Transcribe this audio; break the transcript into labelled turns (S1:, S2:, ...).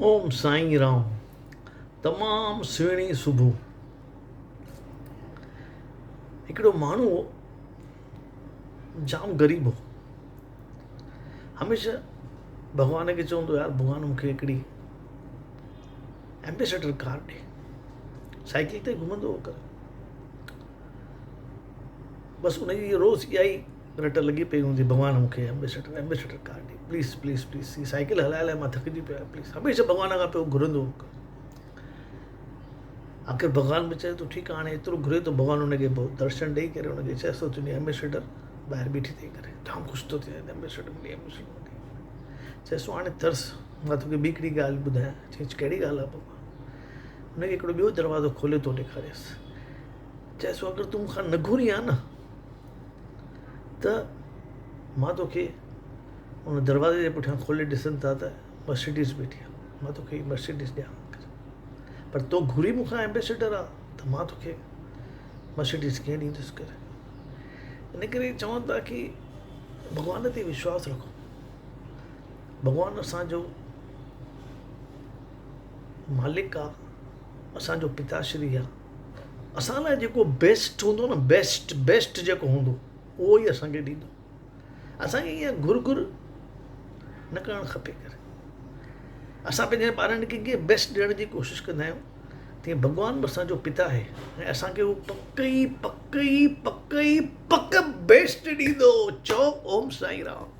S1: اوم سائين رام تمام سهڻي صبح هڪڙو ماڻهو هو جام غريب هو هميشه ڀڳوان کي چوندو يار ڀڳوان مون کي هڪڙي ايمبيسيڊر ڪار ڏي سائيڪل تي گهمندو هو بس ان جي روز اها ئي رٽ لڳي پئي هوندي ڀڳوان مون کي ايمبيسيڊر ايمبيسيڊر ڪار ڏي please please please he cycle هلائي هلائي مان ٿڪجي پيو آهيان پليز هميشه ڀڳوان کان پيو گهرندو هو آخر ڀڳوان به چئي ٿو ٺيڪ آهي هاڻي ايترو گهري ٿو ڀڳوان هن کي پوء درشن ڏيئي ڪري هن کي چئيس ٿو تنهنجي ايمبيسيڊر ٻاهر بيٺي اٿئي ڪري جام خوش ٿو ٿئي ايمبيسيڊر ملي ايمبيسيڊر ملي چئيس ٿو هاڻي ترس مان توکي ٻي هڪڙي ڳالهه ٻڌايان چئيس ڪهڙي ڳالهه آهي ڀڳوان هن کي هڪڙو ٻيو دروازو کولي ٿو ڏيکاريس چئيس ٿو اگر تون مون کان نه گهرين ها نه ته مان توکي ان دروازي جي پٺيان کولي ڏسن ٿا ته مرسيڊيز بيٺي آهي مان توکي مرسيڊيز ڏيان پر تو گهري مون کان ايمبيسيڊر آ ته مان توکي مرسيڊيز ڪيئن ڏيندس ڪري ان ڪري چون ٿا ڪي ڀڳوان تي وشواس رکو ڀڳوان اسانجو مالڪ آ اسانجو پتا شري آ اسان لاء جيڪو بيسٽ هوندو نه بيسٽ بيسٽ جيڪو هوندو اهو ئي اسان کي ڏيندو اسان کي ائين گهر گهر نه ڪرڻ کپي ڪري اسان پنهنجي ٻارن کي ڪيئن بيسٽ ڏيڻ جي ڪوشش ڪندا آهيون تيئن ڀڳوان به اسان جو پتا آهي ۽ اسان کي هو پڪ ئي پڪ ئي پڪ ئي پڪ بيسٽ ڏيندو چئو اوم سائين رام.